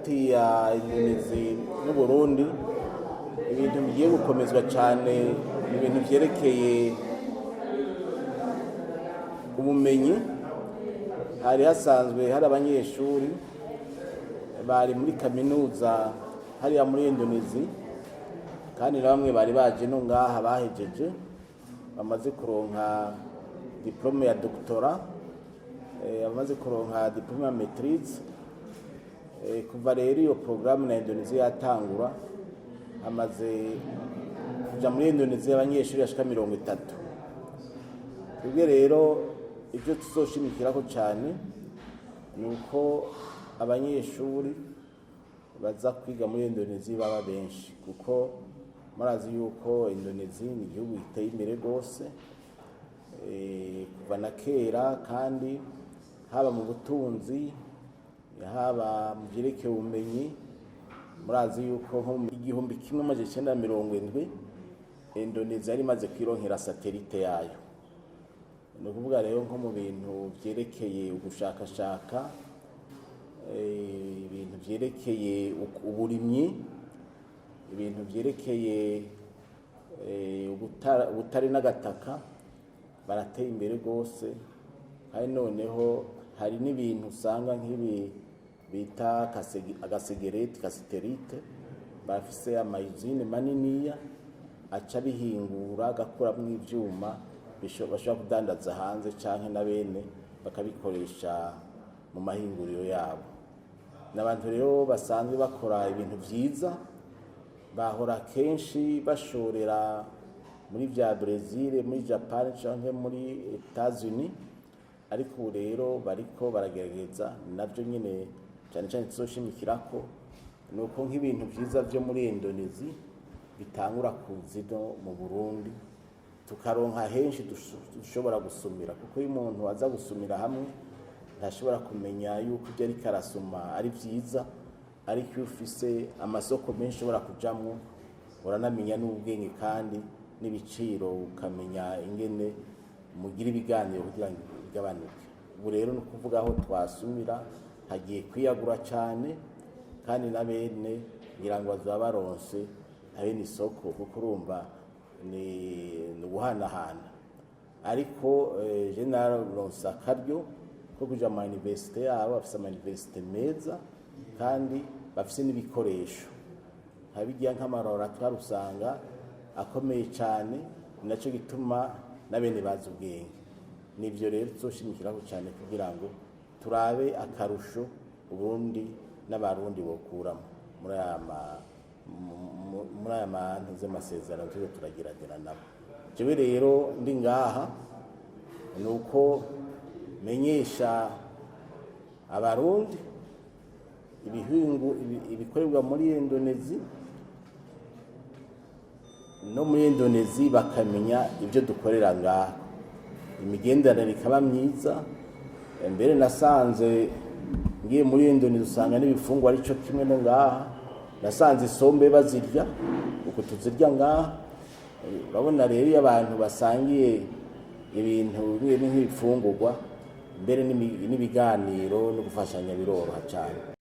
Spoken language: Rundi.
Hagati ya Indonesia n'Uburundi, ibintu bigiye gukomezwa cyane ni ibintu vyerekeye ubumenyi. Hari hasanzwe hari abanyeshuri bari muri kaminuza hariya muri Indonesia, kandi na bamwe bari baje no ngaha bahejeje, bamaze kuronka diplôme ya doctorat, bamaze kuronka diplôme ya maîtrise. Kuva rero iyo porogaramu na Indonesia yatangura, hamaze kuja muri Indonesia abanyeshuri bashika 30. Twebwe rero ibyo tuzoshimikirako cyane ni uko abanyeshuri baza kwiga muri Indonesia baba benshi, kuko murazi yuko Indonesia ni igihugu giteye imbere rwose kuva na kera, kandi haba mu butunzi, haba mu byerekeye ubumenyi. Murazi yuko nko mu 1970 Indonesia yari imaze kwironkera satellite yayo. Ni ukuvuga rero nko mu bintu byerekeye ugushakashaka, ibintu byerekeye uburimyi, ibintu byerekeye ubutare n'agataka, barateye imbere rwose. Kandi noneho hari n'ibintu usanga nk'ibi bita agasegereti, cassitérite, barafise ama usines maniniya aca bihingura, agakuramwo ivyuma bashobora kudandaza hanze canke na bene bakabikoresha mu mahinguriro yabo. Ni abantu rero basanzwe bakora ibintu vyiza, bahora kenshi bashorera muri vya Brazil, muri Japan canke muri Etats-Unis, ariko ubu rero bariko baragerageza. Navyo nyine cyane cyane tuzoshimikirako ni uko nk'ibintu vyiza vyo muri Indonesia bitangura kuza ino mu Burundi, tukaronka henshi dushobora gusumira, kuko iyo umuntu aza gusumira hamwe ntashobora kumenya yuko ibyo ariko arasuma ari vyiza. Ariko iyo ufise amasoko menshi ushobora kujamwo, uranamenya n'ubwenge kandi n'ibiciro, ukamenya ingene mugira ibiganiro kugira ngo bigabanuke. Ubu rero ni ukuvuga aho twasumira hagiye kwiyagura cyane, kandi na bene ngira ngo bazaba baronse abene isoko, kuko urumva ni uguhanahana. Ariko je naronse akaryo ko kuja mu université yabo. Bafise ama université meza kandi bafise n'ibikoresho nka bijya nk'ama laboratoires, usanga akomeye cyane. Ni nacyo gituma na bene bazi ubwenge. Nivyo rero tuzoshimikiraho cyane kugira ngo turabe akarusho Uburundi n'Abarundi bokuramo muri aya mantu z'amasezerano turiko turagiranira nabo. Jewe rero ndi ngaha ni uko menyesha Abarundi ibihingu ibikorerwa muri Indonesia, no muri Indonesia bakamenya ibyo dukorera ngaha, imigenderanire ikaba myiza. Mbere nasanze ngiye muri Indonesia usanga n'ibifungwa ari cyo kimwe no ngaha. Nasanze isombe bazirya uko tuzirya ngaha. Urabona rero iyo abantu basangiye ibintu bimwe bimwe nk'ibifungurwa, mbere n'ibiganiro no gufashanya biroroha cyane.